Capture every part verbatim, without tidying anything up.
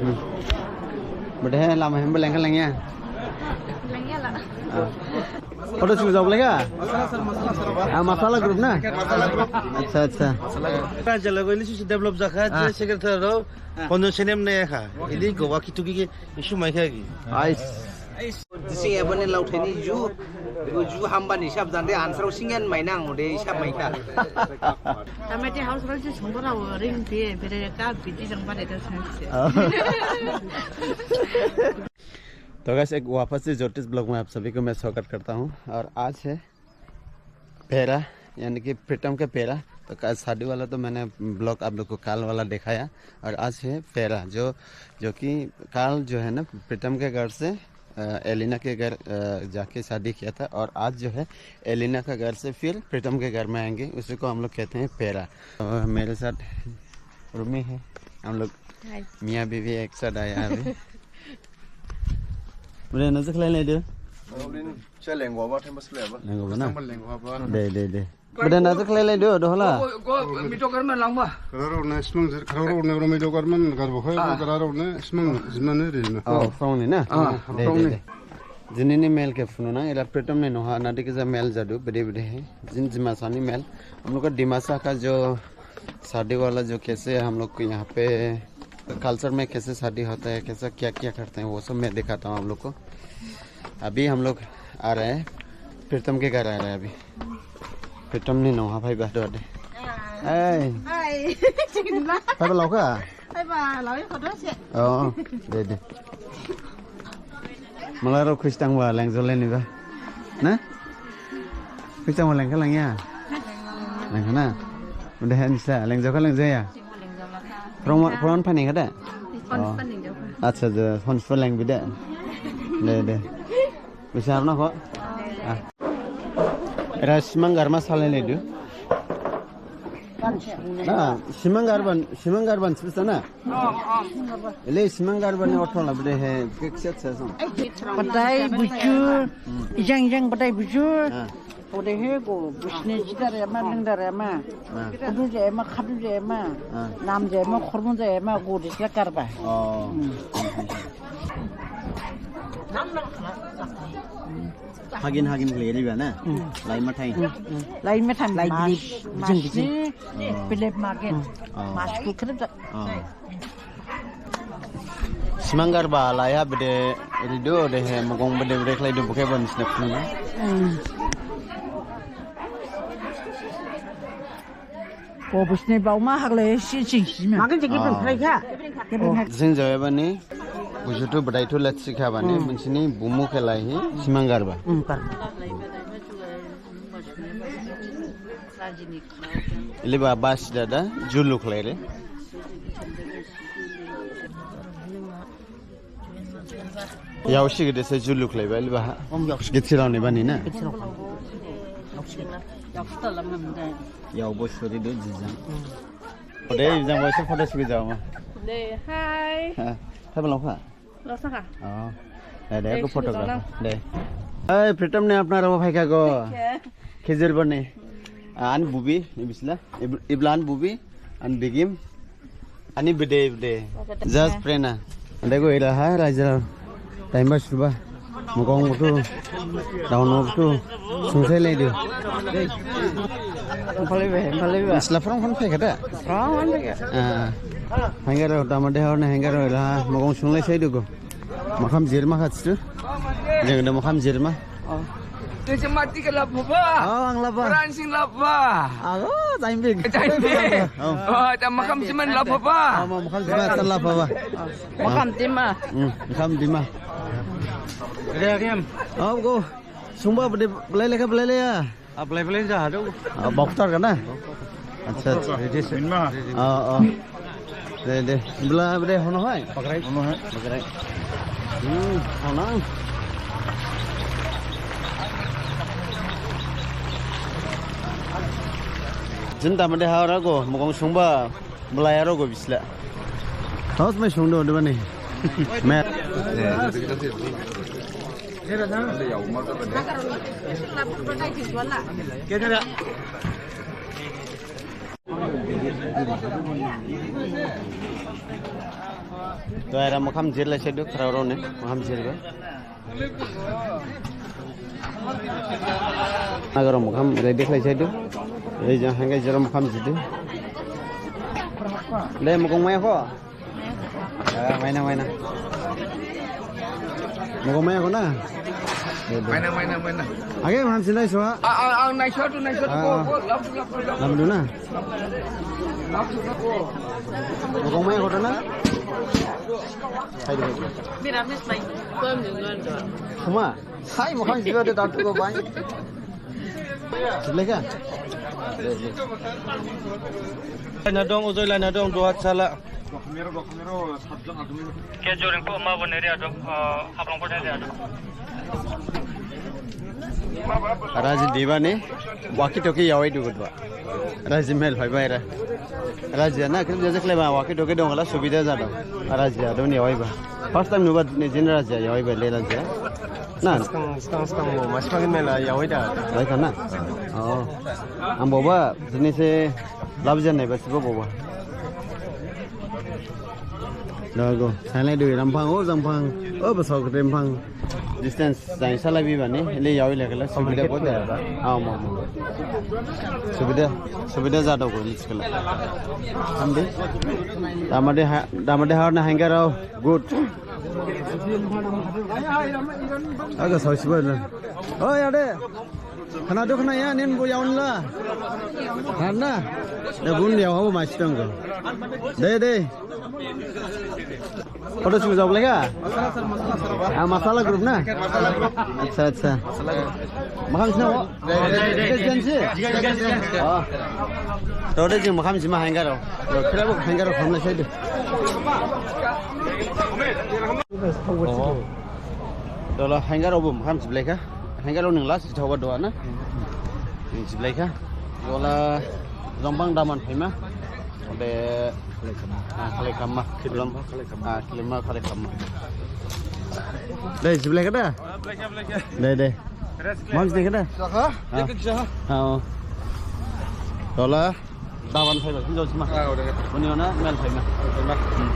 Hmm. Bede hai, lama hem beleng ka lengya? Lengya la. Ah. Photo shoot jao beleng ka? Masala, sir, masala, sir. Ah, masala group na? Masala group. Acha, acha. Masala group. Jala ko ini susu develop jakha, ah, je secretary rao, ah, kono senem ne kha. Ini Goa kitu ki, ki issue mai kha ki. Ais. Dising ebani lauthaini ju, ju hambani hisab jande answer singen mainang ode hisab maikha. Tamate house role je songbo rao ring pie, bere ka biti jang bade da sangse. तो गाइस, एक वापस से ज्योतिष ब्लॉग में आप सभी को मैं स्वागत करता हूँ। और आज है पेरा, यानी कि प्रीतम के पेरा। तो कल शादी वाला तो मैंने ब्लॉग आप लोग को कल वाला दिखाया, और आज है पेरा, जो जो कि कल जो है ना, प्रीतम के घर से अ, एलिना के घर अ, जाके शादी किया था, और आज जो है एलिना का घर से फिर प्रीतम के घर में आएंगे, उसी को हम लोग कहते हैं पेरा। और मेरे साथ रूमी है, हम लोग हाय। मियाँ बीवी एक साथ आया अभी। Bede, naji khlai lai du. Saya lenggo ba, time pass khlai ba. Lenggo ba na? Sama lenggo ba. De, de, de. Bede, naji khlai lai du, dohola. Go, go, go, mido garman langba. Khararao ne smang, khararao ne mido garman garbo khai, ah, khararao ne smang jimane ri na. Oh, phone ni na? Ah, de, phone de, ni. De. Jinini mel khe phunu nang, era Pritam ni noha, nadi kisa mel jadu, bede bede hai. Jin Dimasa ni mel. हम लोग का दिमासा का जो शादी वाला जो कैसे हम लोग को यहाँ पे कल्चर में कैसे शादी होता है, कैसा क्या क्या करते हैं, वो सब मैं दिखाता हूँ आप लोग को। अभी हम लोग आ रहे हैं, प्रीतम के घर आ रहे हैं अभी। Pritam ni noh ha phaiba, dode. Hai. Hai. Phaiba laokha? Phaiba laokha, dode se. Oh, de, de. Malarao khustang ba, lengjole niba. Na? Khustang ba lengkha lengya? Lengkha na? Udah hen sa, lengjokha lengjaya? Phone, phone phani khade? Oh. Acha, je, phone phone lengbi de. De, de. Bisa apa na kho? Ah. Era simang garma salai ledu. Na, simang garban, simang garban sibisa na? Ele simang garban ni otho la bede he, kekset sesong. Badai buju, ijang ijang badai buju. Ah. Bede he go, bisne jidar ema, lengdar ema. Ah. Kudu je ema, khadu je ema. Ah. Nam je ema, khormo je ema, go disla garba. Oh. Hmm. Hagin hagin khlai riba na? Hmm. Lai mathai. Hmm, hmm. Lai mathai, lai mas, bijing, mas bijing. Ni, oh, pilep magen. Hmm. Oh. Mas ku khrip da. Oh. Simang garba lai ha bede ridu de he, magong bede bede khlai du bokhe bon snap ni. Hmm. Bo bisni baoma haglai si jing sima. Makin jigi pun khlai kha. Jing jaya bani, bujutu badaitu letsi kha bani, hmm, mansini bumu khelai hi simang garba. Hmm, garba. Iliba bas dada, julu khlai re. Yaosi gede se julu khlaiba liba ha. Om yaosi. Githirao ni bani na? Githirao. Yaosi. Yaosi ta lam nam da. Yao bo sori do jijang. Hmm. Ode jijang bo se photo sigi jao ma. De, hi. Ha, hi ba laokha? Laokha. Oh. De, de, de, ko photograph. De. Hey, Pritam ne apna rabo phaikha go. Thik hai. Khejur bani. An bubi, ibisla. Ib-, iblan bubi. An bigim. Ani bede, bede. Just prena. Ande go ira ha, raja. Time ba suba. Mukong butu. Daun butu. Sungsai lai di. Phalai be, phalai be. Isla from hon phai kata? From hon phai kata? Ah. Hangar ro, tama de hon hangar ro ira ha. Mukong sunglai sai di go. Makham jirma khat stu. Jeng de makham jirma. Oh. Tui se mati ke lap ba? Oh, ang lap ba. Peran sing lap ba? Ago, time big. Time big. Oh. Oh, ta makham jiman lap ba? Oh, makham jiman tan lap ba? Makham tima. Hmm, makham tima. Re agem. Oh, go. Sungba bede belai lekha belai leya. Apply, apply ja hadu. Ah, boktor kana? Acha, acha. Ready se. Minma. Ah, ah. De, de. Bela, bela, hono hai? Pakrai. Hono hai. Pakrai. Hmm, hono. Jin tamade hara go, mukong sungba. Belai aro go bisla. Taos mai sungdo de bani. Me. To era mukham jir lai sedu, khraorone mukham jir ba. Agaro mukham ready khlai sedu. Ei jang hanggai jero mukham jidu. Le mukong maya kho. Ah, maina, maina. Mukong maya kho na? Maina, maina, maina. Age, makham sinai soha. Ah, ah, ah, nai soha tu, nai soha tu. Ah. Ko, ko, lam, lam, lam. Lam du na? Mukong maya kho na? Hai du. Miramis mai. Kuma? Hai, mukhang jiba de datu ko bai. Jiblai kha? Laina dong, ujoi laina dong, duha sala. Ke joring po ma bo neri adong, eh, hablong po neri adong. Raji dibani, walkie talkie yawai dugut ba. Raji mel phaiba era. Raji na, kiri jaje khlaiba, walkie talkie dong khala subida jadong. Raji adong ni yawai ba. First time nuba ni jin raji yawai ba le raji. Na? Skang, skang, skang mo, masi magin mela yawai da. Yawai kha na? Oh. Ang boba, jini se lab jan nai ba sibo boba. Dago, sanlai dui ramphang, o jamphang, o basao kede ramphang. Distance jang salai bibani, le yawai le khala, subida bo da. Ah, mo, mo. Subida, subida jadao go, le khala. Hamdi. Damade ha, damade har na hangarao, good. Aga saosiba na. O yade. Khana du khana ya, nin bo yaun la. Khana. Da bun yaw habo masi dong go. De, de. Photo shoot jok lekha? Ah, masala group na? Acha, acha. Makham sina o? Agency? Oh. To de jing makham sima hangarao. To kira bo hangarao khamlai sai de. Oh. Dola hangarao bo makham jiblai kha. Hangarao ning last jithaoba doa na? Ning jiblai kha. Dola jamphang daman phaima. Ode, ah, khalai khamma. Khilom, ah, khilomma khalai khamma. De, jiblai kha da? De, de. Makham jiblai kha da? Saka? Ah. Ah, o. Dola, daman phaiba, hinjao sima. Ah, ode. Boni ona, mel phaima. Phaima. Hmm.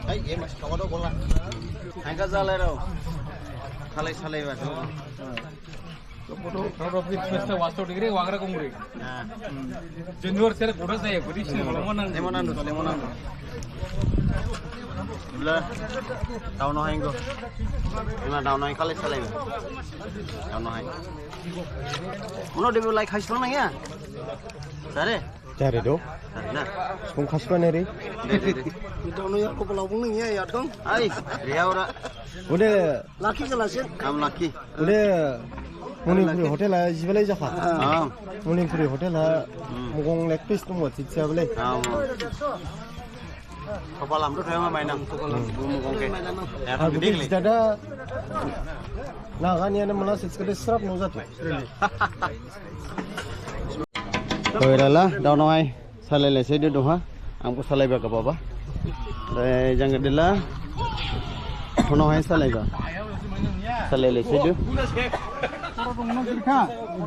Ai, e mas, kawa do bola. Hangka jalai rao. Khalai salai ba. Photo, photo, photo, first wasto degree, wagra kongri. Ah. Junior sir, photo sai, photo sini, lemon nang. Lemon nang, lemon nang. Bla, tau no haingo. Ina tau no haing khalai salai ba. Tau no haing. Mono debu like khaislong nang ya? Sare? Jare do. Jare na? Sung khasba neri. De, de, de. Dono ya ko pala bung ni ya ya dong. Ai, ria ora. Ode. Laki kala se. Am laki. Ode. Monipuri hotel a jibalai jakha. Ah. Monipuri hotel a. Hmm. Mugong leg piece dong buat sih siapa le? Ah. Khopalam tu thema mainang. Khopalam. Bumu kongke. Ya, kan gede kali. Dada. Nah, kan ya, mana sih sekali serap nuzat. Toirala, daunoi, salai lai sai du duha. Ang bo salai ba ka baba. Dai jang dila. Daunoi salai ba. Salai lai sai du.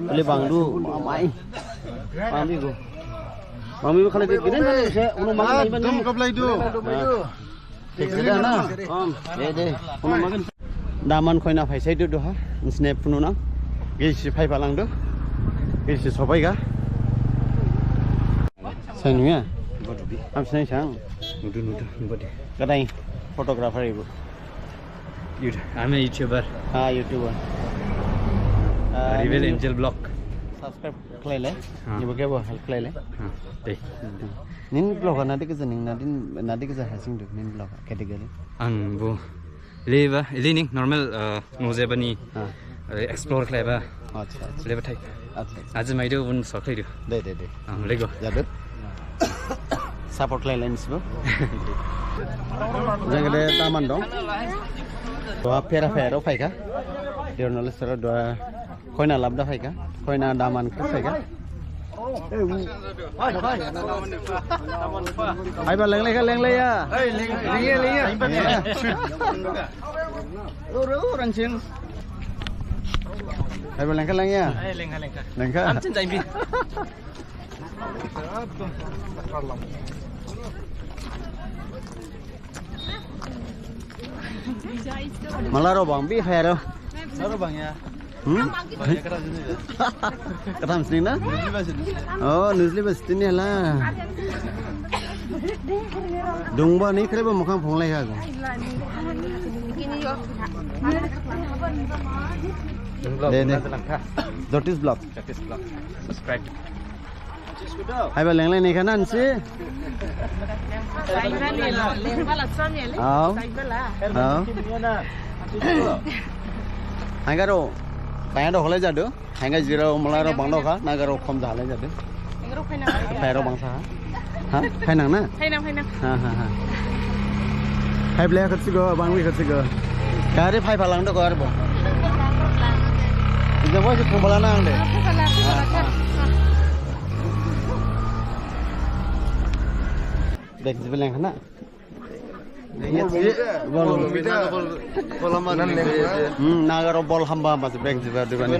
Beli bang du, amai. Mami go. Mami go khalai gede na se, uno mami. Ah, dum kaplai du. Thik se da na? Om, de, de. Uno mami. Daman khoina phaisai du duha. Nsne phunu nang. Gisi phai phalang du. Gisi sobai ga. Sai nuya. Am sai sang. Nudu, nudu, nudu. Kadai photographer ibu. Yut-, I'm a YouTuber. Ah, YouTuber. Ah, Rebel Angel Vlog. Subscribe khlailai. Ah. Ibu khe bo help khlailai. Ah, de. Nin vlog nadi khe ning nadin, nadi khe hasing du nin vlog category. Ang bo. Leba, ili ning normal, uh, nujabani, ah, uh, explore khlaiba. Acha, acha. Leba thai. Acha, acha. Aji maidu bun sok khlaidu. De, de, de. Ah, lego. Jadu. Support khlailai nisibo. Jang de daman dong. Duha phera phera phaikha. Dernal sero duha khoina labda phaikha. Khoina daman khe phaikha. Hai ba lenglai kha, lenglai ya. Hai, lenglai, lenglai ya. Ur, ur, anjing. Hai, bo lengkha lengya? Hai, lengkha, lengkha. Lengkha? Anjing jaibi. Malarao bangbi phaiyarao. Malarao bangya. Hmm? Katham sini na? Oh, nujli bas tini hala. Dongba ni khrebo mokhang phonglai kha. De, de. Jyotish vlog. Jyotish vlog. Subscribe. Haiba lenglai ni khana nisi. Au. Au. Hangaro. Kaya do holai jadu. Hanga jirao malarao bangdao kha, nagarao khom jahalai jadu. Phairao bangsa ha. Ha? Phainang na? Phainang, phainang. Ha, ha, ha. Hai blai khatsi go, bangwi khatsi go. Gari phai phalang do go arbo. Ijang bo se thang phala na ang de. Bek jibe leng khana. Hmm, nagarao bol hamba hamba se bek jiba dibani.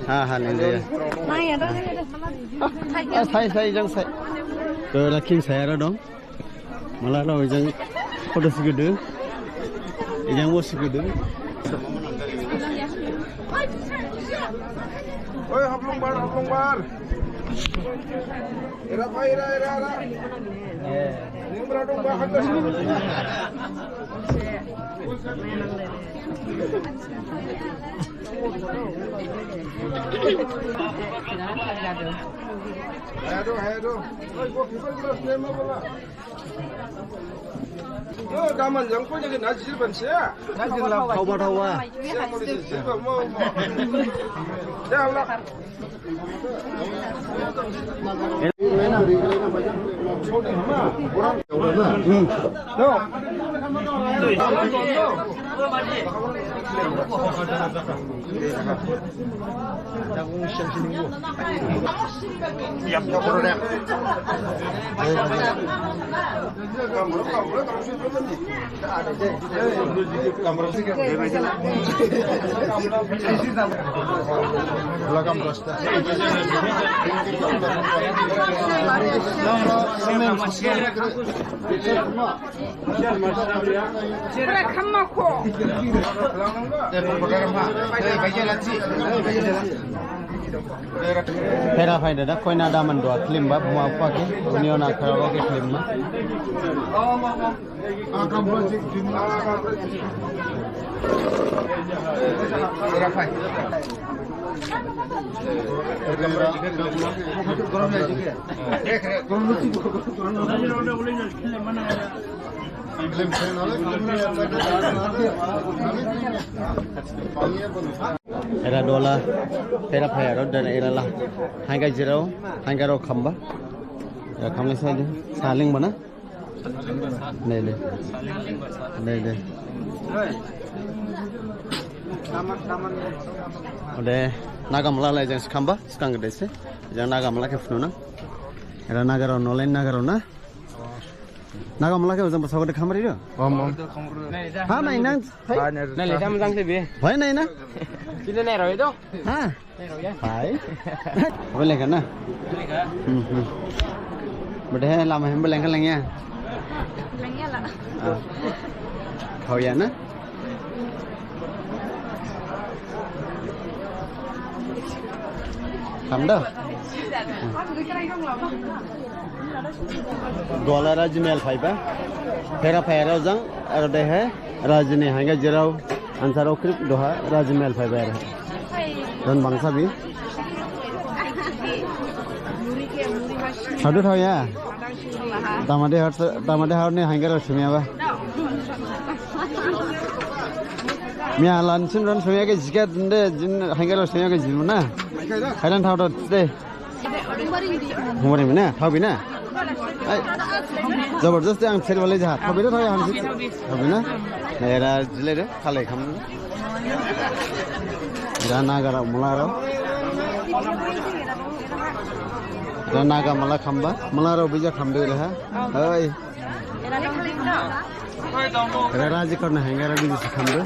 Ha, ha, leng jiba. Sai, sai, jang sai. Ko la king sai aro dong. Malarao ijang photo sigidu. Ijang bo sigidu. Oi, Haflongbar, Haflongbar. Era, era, era, era. Ning bra dong ba handa. Ayo, ayo. Oi, bo kibar kibar sini ma bola. Yo, daman jang ko jaga na jir ban se. Na jir la, thaoba, thaoba. Se mo di jir ba mo, mo. Ya Allah. Hmm. Yo. Phera phai dada, koina daman dua khlimba, buma bupha khe, union akhara khe khlimma. Era dola, era phai aro, dan era la. Hangga jirao, hangga rao khamba. Era khamle sa de, saling mana? Nai de. Nai de. Ode, naga mala lai jang khamba, skang de se. Jang naga mala khe phunu nang. Era nagarao, nolain nagarao na. Naga mala khe ojang basa gede khamri do. Om, om. Ha, nai nang. Hai. Nai le tam jang se be. Bhai nai na. Sile nai roi do. Ha. Nai roi ya. Hai. Boleh kan na? Boleh kan? Hmm, hmm. Bede lama hem boleh kan lengya? Lengya la. Ah. Khao ya na? Kham da? Duha la Rajmahal phaiba. Phera phaiyarao jang, aro de he, Rajini hangga jirao, ansarao khrip duha Rajmahal phaiba aro. Don bangsa bi. Hadu thao ya? Tamade har, tamade har ne hangga rao sumya ba. Miya lan sin ron sumya khe jika de jin hangga rao sumya khe jin na. Hailan thao de. Humori mina, thao bina. Ai. Jabardast ang seri wale jaha. Thao bina, thao ya hamsi. Thao bina. Na era jile de, khalai kham. Era nagarao, malarao. Era naga mala khamba, malarao bija kham de ha. Oi. Era raji korna hengara biji sikhamdu.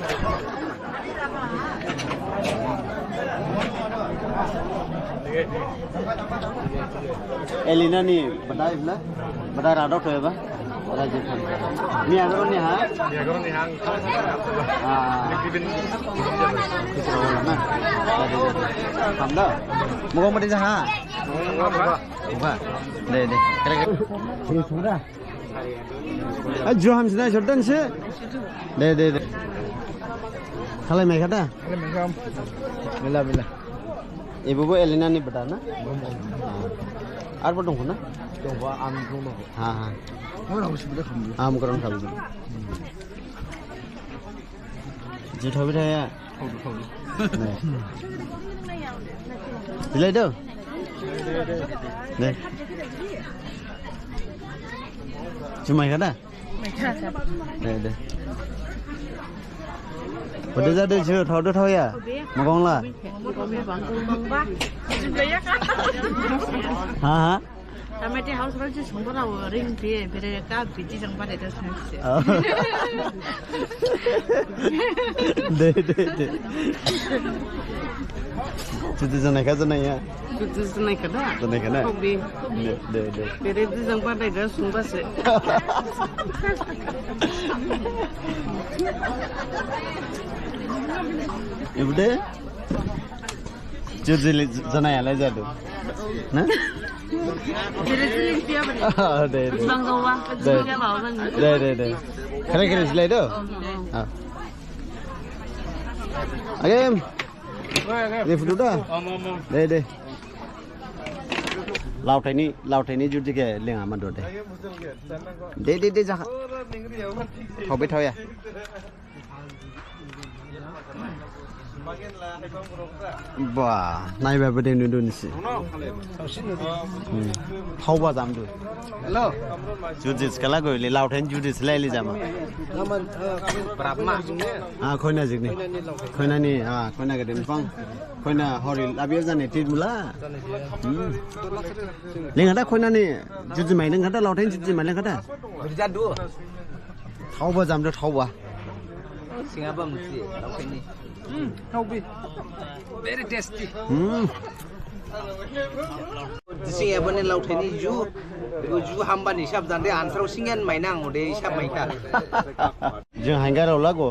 Elina ni badai bla, badai radok to eba. Raji korna. Ni agro ni ha? Ni agro ni ha. Ah. Hamda. Mugo mati jaha. Mugo. De de. Kere kere. Ai, jro hamsi na, jordan se. De, de, de. Khalai mai khada? Khalai mai kham. Mila, mila. Ibu bu Elina ni bada na? Ar bo dong na? Dong ba, am dong dong. Ha, ha. Mo na usi bada kham. Am koron kham. Ji thabi thaya. Bilai do. De. Jumai khada? De, de. Bode jade ju, thao do thao ya? Magong la? Ha, ha. Tamate house rajyo songbo rao ring pe, bere ka biti jang ba de da sangse. Oh. De, de, de. Judi janai kha janai ya? Judi janai kha da? Janai kha na? Hobi. De, de, de. Bere di jang ba de da sungba se. Ibu de? Judi li-, janai alai jadu. Na? Bere di ling pia bani. Ah, de, de. Bang gawa. De. Pia bawa bani. De, de, de. Kare kare silai do? Oh, oh. Ah. Agem. Ni photo da? De, de. Laothai ni, laothai ni judi khe lenga ma do de. De, de, de, jakha. Thaobai thaoya. Ba, naiba bede nudu nisi. Hmm. Thaoba jamdu. Hello. Judi sikhala goi le, laothai ni judi silai le jama. Brahma. Ah, khoina jikni. Khoina ni, ah, khoina gede bang. Khoina hori labiya jani tit mula. Hmm. Lengkhada khoina ni judi mai lengkhada, laothai ni judi mai lengkhada. Berjadu. Thaoba jamdu thaoba. Singaba musi, laothai ni. Hmm, thaobi. Very tasty. Hmm. Singaba ni laothai ni ju, ju hamba ni hisab jande answer singen mainang ode hisab maikha. Jing hanggar olago.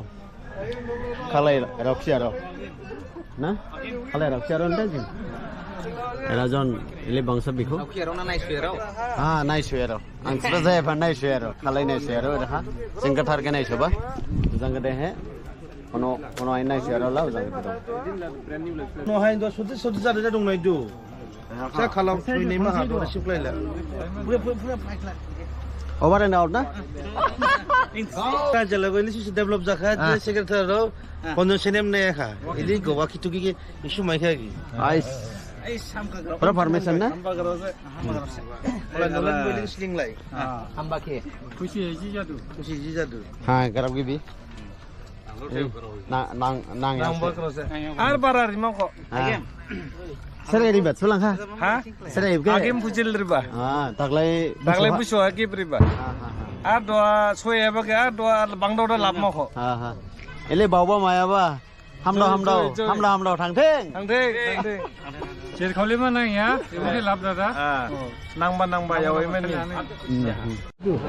Khalai rao khiyarao. Na? Khalai rao khiyarao nda jing. Era jon ili bangsa bikho. Rao khiyarao na naisuyarao? Ah, naisuyarao. Ang sra jaya pha naisuyarao. Khalai naisuyarao era ha. Jing gathar khe naisuba. Jang gede he. Kono, kono ai naisuyarao la jang gede. No hai do soti soti jade dong naidu. Sa khalam, sui ni ma ha do, sip lai la. Pura, pura, pura, pura, pura. Over and out na? Ka jala ko ini susu develop jakha, ah. Je secretary rao, ah. Kono senem ne kha. Ini gowa kitu ki, ki, isu mai kha ki. Ais. Pura formation na? Pura nolan building sling lai. Ah. Hamba khe. Khusi ji jadu. Khusi ji jadu. Ha, garab gibi. Nang, nang, nang ya. Ar bara rima kho. Ah. Sere ribat, sulang ha? Ha? Sere ribat. Agim pujil riba. Ah, taklai. Taklai busu agim riba. Ah, ah, ah. Ar doa soya ba ke, ar doa bangdao da lab ma kho. Ah, ah. Ele baoba maya ba. Hamdao, hamdao, hamdao, hamdao, thang thing. Thang thing, thang thing. Jer khauli ma nang ya, ini lab dada. Ah. Nangba, nangba, ya, oi mani. Hmm, hmm.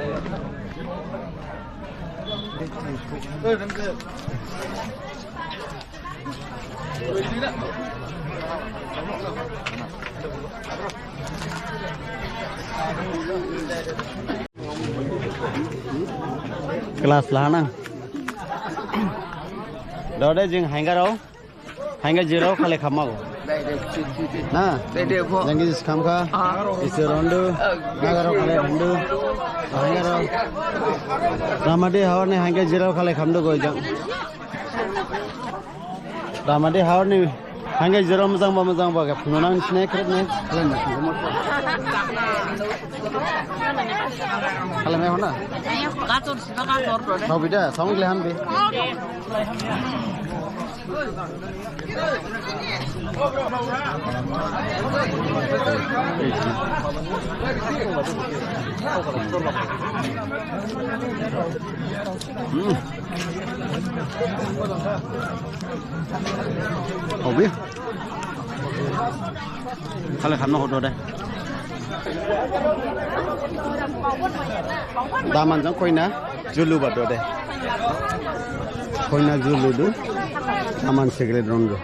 Class lana. Dode jing hangar au. Hangke jirao khalai khamma go. Na? Janggi jis khamkha. Isi rondu. Nagarao khalai rondu. Hangarao. Ramadi hawar ni hangke jirao khalai khamdu go jang. Ramadi hawar ni hangke jirao mojang ba mojang ba khe phunu nang sine khrip ne. Khalai mai hona. Kator siba kator to de. Thau bida, thau khlai ham bi. Obi. Khalai khamna hodo de. Daman jang khoina juluba do de. Khoina juludu. Daman secret rondo.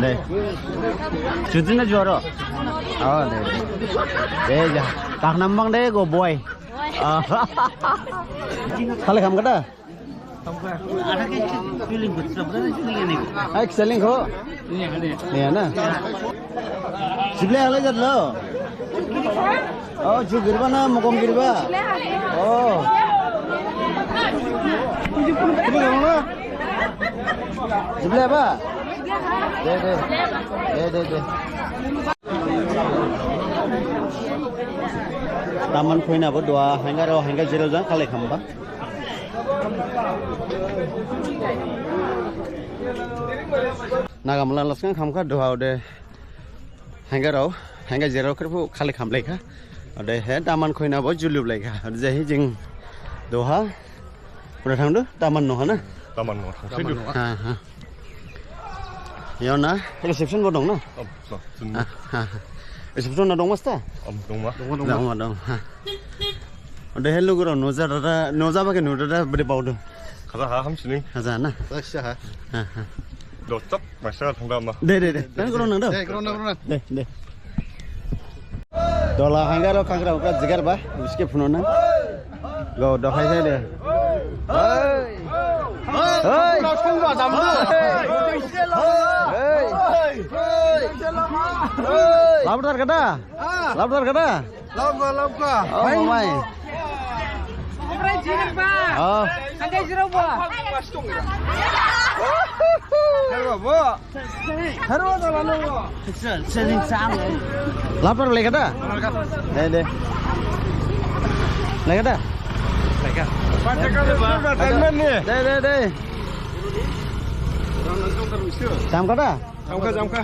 De. Judina juaro. Oh, de. De, ja. Tak nambang de go boy. Ah. Khalai kham kada? Ai, selling kho? Niya na? Jiblai halai jatlo? Oh, ju girba na, mogom girba? Oh. Jiblai dong na? Jiblai ba? De, de. De, de, de. Daman khoina bo duha, haingarao, hainga jerao jang khalai khamba. Naga mala laskang khamkha duha ode. Haingarao, hainga jerao khrip bo khalai khamlaikha. Ode he daman khoina bo julup laikha. Ode jahi jing duha. Pura thangdu, daman noh na? Daman noh, thangsidu. Ha, ha. Yaona, reception bo dong na? Om, so, sun. Ha, ha, ha. Reception na dong masta? Om, dong ma. Dong ma, dong ma. Dong ma, dong. Ha. Ode he lugurao, noja dada, noja bage no dada, bede baodu. Khaja ha, hamsining. Khaja na? Khaja ha. Ha, ha. Dochok, masa thangda ma. De, de, de. Nang gurao nang do. De, gurao nang, gurao nang. De, de. Dola hanggar lo kangkra ukra jigar ba, biske phunona. Go, dokhai sai de. Hei. Hei. Hei. Labdar kada? Labdar kada? Labka, labka. Oh, mamai. Omprai jigar ba. Oh. Angkai jirau ba. Hei, ba, ba. Labdar lai kada? De, de. Lai kada? De, de, de. Jam kada? Jam kha, jam kha.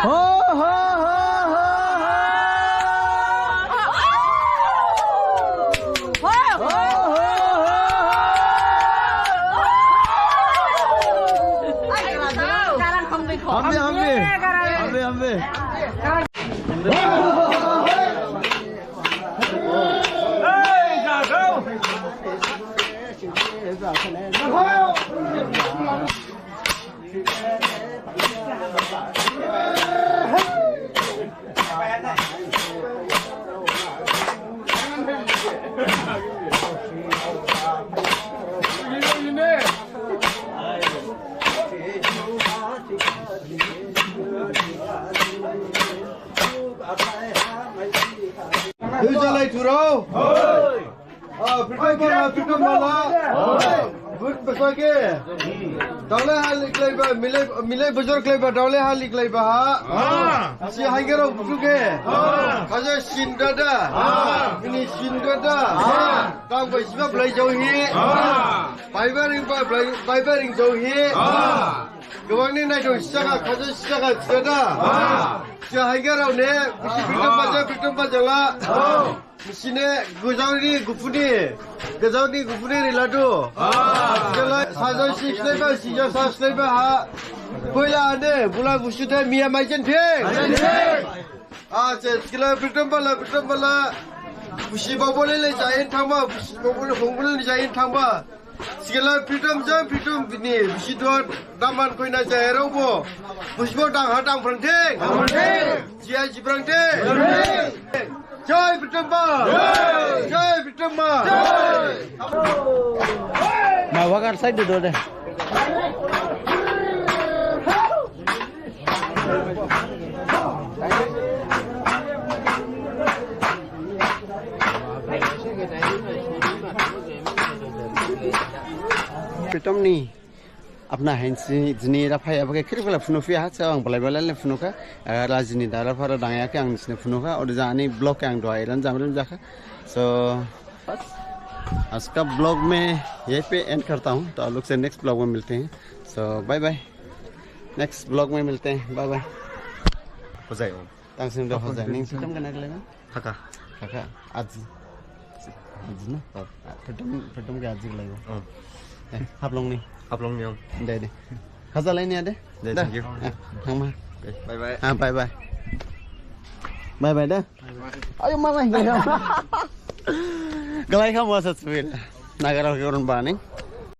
Ho, ho, ho, ho, ho. Ho, ho, ho, ho. Hambi, hambi. Hambi, hambi. Ui, jalai thurao. Ah, Pritom Bala, Pritom Bala. Bud basake. Daolai hali khlaiba, milai, milai bujur khlaiba, daolai hali khlaiba ha. Si haingarao buthu khe. Khaja sin dada. Mini sin dada. Tang bai siba blai jauhi. Baiba ring ba, blai, baiba ring jauhi. Gabang ni naithok saka, khaja saka dada. Jahaigarao ne, bisi Pritom ba ja, Pritom ba ja la. Bisi ne, gajao ni guphuni, gajao ni guphuni riladu. Jala, saja si slaiba, sija sa slaiba ha. Koila ane, bula busu thai miya maijen the. Acha, sikila Pritom ba la, Pritom ba la. Busi babole le jain thangba, busi babole hongole le jain thangba. Sikila Pritom jang Pritom bini, bisi duha daman koina jaya raobo. Busibo dang ha dang phrang thing. Jia ji phrang thing. Jai Pritom ba. Jai Pritom ba. Ma wagar side do de. Pritom ni apna hain si jini raphai abake kiri kala phunu phi ha, sa ang balai balai le phunu kha, eh, rajini dara phara dangya khe ang nisine phunu kha, ode jani vlog ang doa iran jamrim jakha. So, आज का ब्लॉग मैं यहीं पे एंड करता हूँ, तो आप लोग से नेक्स्ट ब्लॉग में मिलते हैं। So bye bye, next blog में मिलते हैं, bye bye. Hojai, oh. Tang sim do Hojai, ning Pritom kena kele na? Haka. Haka, Aji. Aji na? Oh. Pritom, Pritom ke Aji lagi. Oh. Eh, Haflong ni. Haflong ni, oh. Deh, deh. Khaja lai ni ade. Deh, thank you. Eh, thangma. Bye bye. Ah, bye bye. Bye bye deh. Ayo, mama, galai khamu asa suwir. Nagarao khe urun baning.